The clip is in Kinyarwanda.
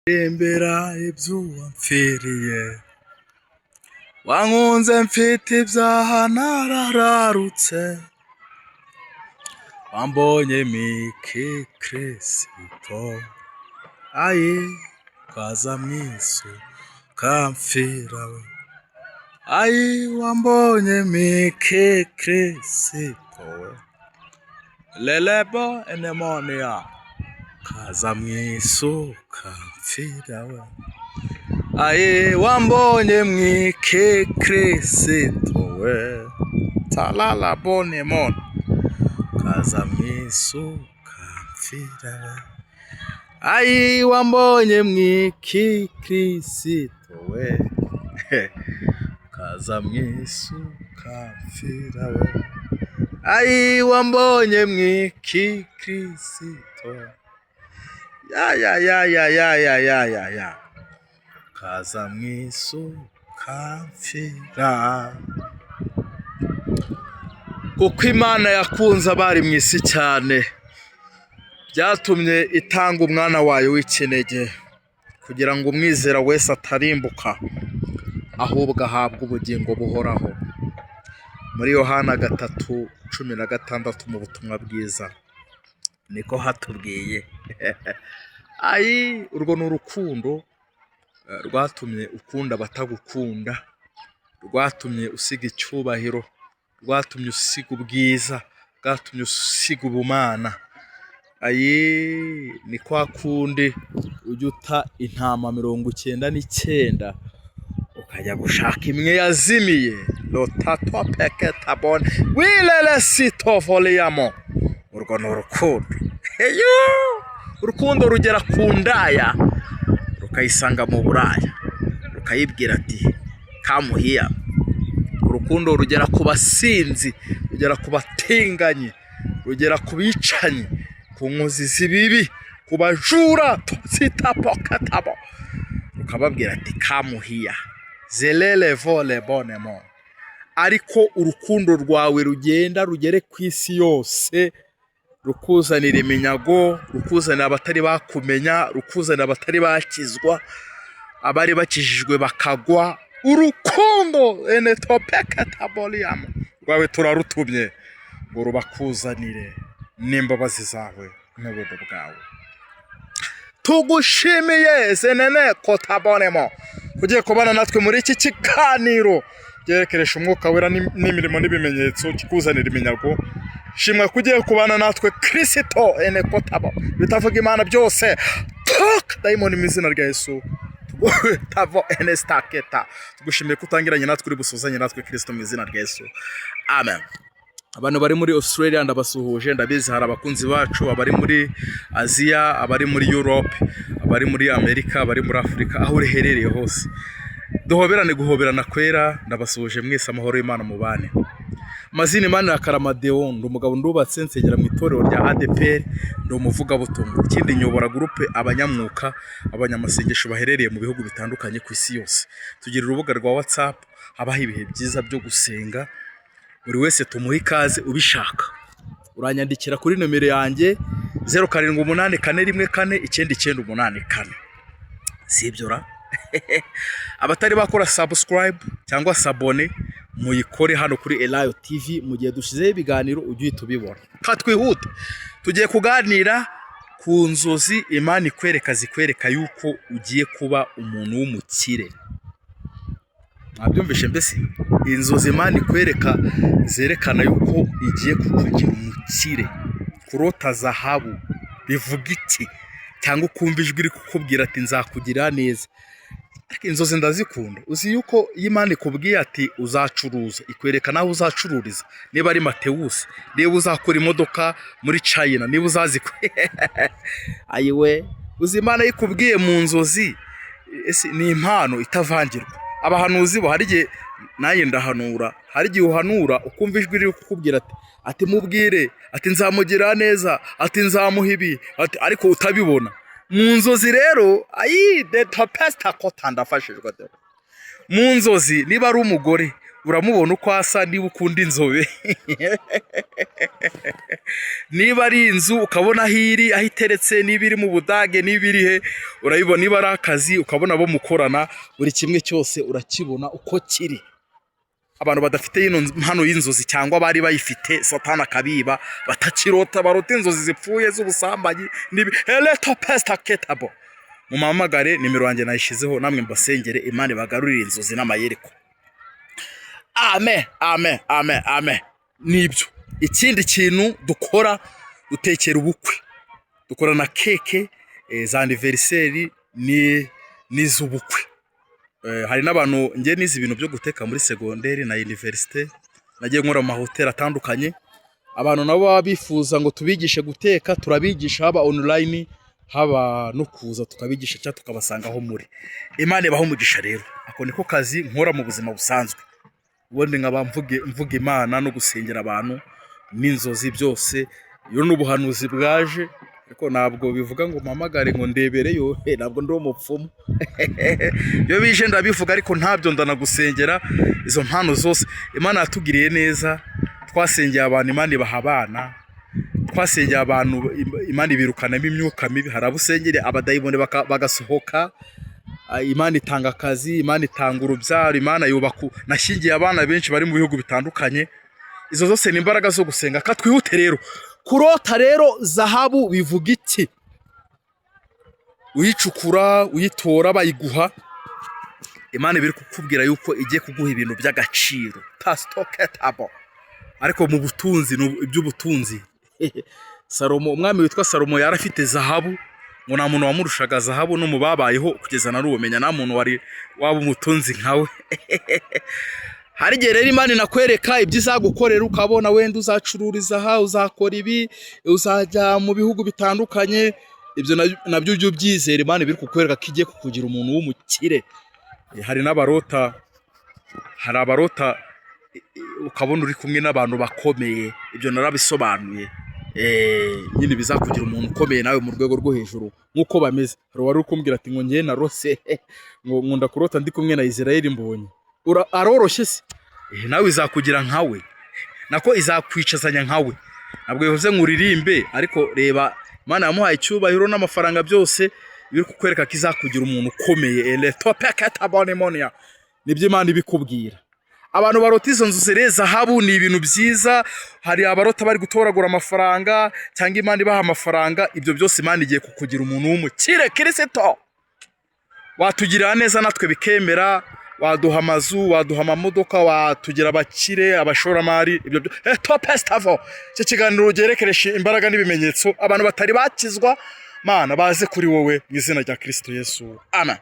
Ndirimbira ibyo wampfiriye, wankunze mfite ibyaha narararutse, wambonye miki Kirisito, ayi ukaza mu isi ukampfira we, ayi wambonye miki Kirisito we, lelebo enemonia, ukaza mu isi ukampfira we, ayi wambonye mwiki Kirisito we, talala bonemon, ukaza mu isi ukampfira we, ayi wambonye mwiki Kirisito we, ukaza mu isi ukampfira we, ayi wambonye mwiki Kirisito, ya ya ya ya ya ya ya ya ya, ukaza mu isi ukampfira. Kuko Imana yakunze abari mu isi cyane, byatumye itanga umwana wayo w'ikinege, kugira ngo umwizera wese atarimbuka, ahubwo ahabwe ubugingo buhoraho. Muri Yohana 3:16 mu butumwa bwiza niko hatubwiye. Ayi, urwo ni urukundo rwatumye ukunda abatagukunda, rwatumye usiga icyubahiro, rwatumye usiga ubwiza, rwatumye usiga ubumana. Ayi, ni kwa kundi ujya uta intama 99 ukajya gushaka imwe yazimiye, rotato peketabone wirere sitovoliyamo. Urwo ni urukundo. Eyo, urukundo rugera ku ndaya, rukayisanga mu buraya, rukayibwira ati: "Come here." Urukundo rugera ku basinzi, rugera ku batinganyi, rugera ku bicanyi, ku nkozi z'ibibi, ku bajura, sitapokatabo, rukababwira ati: "Come here," zelele vole bonemo. Ariko urukundo rwawe rugenda rugere ku isi yose, rukuzanira iminyago, rukuzanira abatari bakumenya, rukuzanira abatari bakizwa, abari bakijijwe bakagwa. Urukundo enetopeketaboliyamo rwawe turarutumye ngo rubakuzanire n'imbabazi zawe n'ubuntu bwawe. Tugushimiye zenene kotabonemo ugiye kubana natwe muri iki kiganiro byerekeresha umwuka wera n'imirimo n'ibimenyetso kikuzanira iminyago. Shimwa ko ugiye kubana natwe, Kirisito ene kotabo. Bitavuga Imana byose toka dayimoni mu izina rya Yesu tavo ene staketa. Tugushimiye ko utangiranye natwe, uri busuzanye natwe, Kirisito, mu izina rya Yesu, amen. Abantu bari muri Australia ndabasuhuje. Ndabizi hari abakunzi bacu, abari muri Aziya, abari muri Europe, abari muri Amerika, abari muri Afurika, aho uherereye hose duhoberane guhoberana kwera. Ndabasuhuje mwese, amahoro y'Imana mubane. Amazina Imana ya Karamadeo, ndi umugabo, ndubatse, nsengera mu itorero rya ADPR, ndi umuvugabutumwa. Ikindi nyobora groupe abanyamwuka, abanyamasengesho baherereye mu bihugu bitandukanye ku isi yose. Tugira urubuga rwa WhatsApp, habaho ibihe byiza byo gusenga. Buri wese tumuha ikaze. Ubishaka uranyandikira kuri nomero yanjye 0784149984. Si ibyo ra? Abatari bakora subscribe cyangwa s'abonner, muyikore hano kuri Elayo TV. Mu gihe dushyizeho ibiganiro ujye uhita ubibona. Ka twihute, tugiye kuganira ku nzozi Imana ikwereka, zikwereka yuko ugiye kuba umuntu w'umukire. Mwabyumvishe? Mbese inzozi Imana ikwereka zerekana yuko igiye kukugira umukire. Kurota zahabu bivuga iki? Cyangwa ukumva ijwi riri kukubwira ati: "Nzakugira neza." Ariko inzozi ndazikunda. Uzi yuko iyo Imana ikubwiye ati: "Uzacuruza," ikwereka naho uzacururiza, niba ari Matewusi, niba uzakora imodoka muri China, niba uzazikora. Ayiwe, uzi Imana ikubwiye mu nzozi, ese ni impano itavangirwa. Abahanuzi bo hari igihe, nanjye ndahanura, hari igihe uhanura ukumva ijwi riri kukubwira ati: "Mubwire ati nzamugira neza," ati: "Nzamuha ibi," ati, ariko utabibona mu nzozi. Rero ayi de topesta kota, ndafashijwe de. Mu nzozi, niba ari umugore Uramubona uko asa. Niba ukunda inzobe, niba ari inzu ukabona aho iri, aho iteretse, niba iri mu Budage, niba iri he, urayibona. Niba ari akazi ukabona abo mukorana, buri kimwe cyose urakibona uko kiri. Abantu badafite ino mpano y'inzozi cyangwa bari bayifite Satani akabiba, batakirota, barota inzozi zipfuye z'ubusambanyi n'ibi eleto pesita ketabo, mumamagare, nimero yanjye nayishyizeho, namwe mbasengere, Imana ibagarurire inzozi n'amayereko. Amen, amen, amen, amen. Nibyo. Ikindi kintu dukora, dutekera ubukwe, dukora na keke za anniversaire ni n'iz'ubukwe. Hari n'abantu, njye nize ibintu byo guteka muri segonderi na université, nagiye nkora mu mahoteli atandukanye. Abantu nabo baba bifuza ngo tubigishe guteka, turabigisha, haba online, haba no kuza tukabigisha cyangwa tukabasanga aho muri. Imana ibaha umugisha. Rero ako niko kazi nkora mu buzima busanzwe. Ubundi nkaba mvuga Imana no gusengera abantu n'inzozi byose. Iyo ni ubuhanuzi bwaje, ariko ntabwo bivuga ngo mpamagare ngo ndebereyo, ntabwo ndi umupfumu. Iyo bije ndabivuga, ariko ntabyo ndanagusengera. Izo mpano zose Imana yatugiriye neza, twasengeye abantu Imana ibaha abana, twasengeye abantu Imana ibirukanamo imyuka mibi, hari abo usengere abadayimoni bagasohoka. Imana itanga akazi, Imana itanga urubyaro, Imana yubaka, nashyingiye abana benshi bari mu bihugu bitandukanye. Izo zose ni imbaraga zo gusenga. Ka twihute rero. Kurota rero zahabu bivuga iki? Uyicukura, uyitora, bayiguha, Imana iba iri kukubwira yuko igiye kuguha ibintu by'agaciro, tasitoketabo. Ariko mu butunzi ni iby'ubutunzi. Salomo, umwami witwa Salomo, yari afite zahabu, ngo nta muntu wamurushaga zahabu no mu babayeho kugeza na n'ubu, menya nta muntu wari waba umutunzi nkawe. Hari igihe rero Imana inakwereka ibyo izagukorera, ukabona wenda uzacururiza aha, uzakora ibi, uzajya mu bihugu bitandukanye. Ibyo nabyo ujye ubyizera, Imana ibiri kukwereka ko igiye kukugira umuntu w'umukire. Hari n'abarota, hari abarota ukabona uri kumwe n'abantu bakomeye. Ibyo narabisobanuye. Nyine bizakugira umuntu ukomeye nawe mu rwego rwo hejuru nk'uko bameze. Hari uwari uri kumbwira ati ngo njye narose ngo nkunda kurota ndi kumwe na Israel Mbonyi. Aroroshye se? Nawe izakugira nkawe, nako izakwicazanya nkawe. Ntabwo bivuze ngo uririmbe, ariko reba Imana yamuhaye icyubahiro n'amafaranga byose, biri kukwereka ko izakugira umuntu ukomeye. Eletopeketabonemonia, nibyo Imana ibikubwira. Abantu barota izo nzu zere zahabu ni ibintu byiza. Hari abarota bari gutoragura amafaranga cyangwa Imana ibaha amafaranga. Ibyo byose Imana igiye kukugira umuntu w'umukire. Kirisito watugirira neza natwe bikemera, waduha amazu, waduha amamodoka, watugira abakire, abashoramari, ibyo byo topestavo. Icyo kiganiro ugerekeresha imbaraga n'ibimenyetso, abantu batari bakizwa, Mana, baze kuri wowe mu izina rya Kirisito Yesu, amen.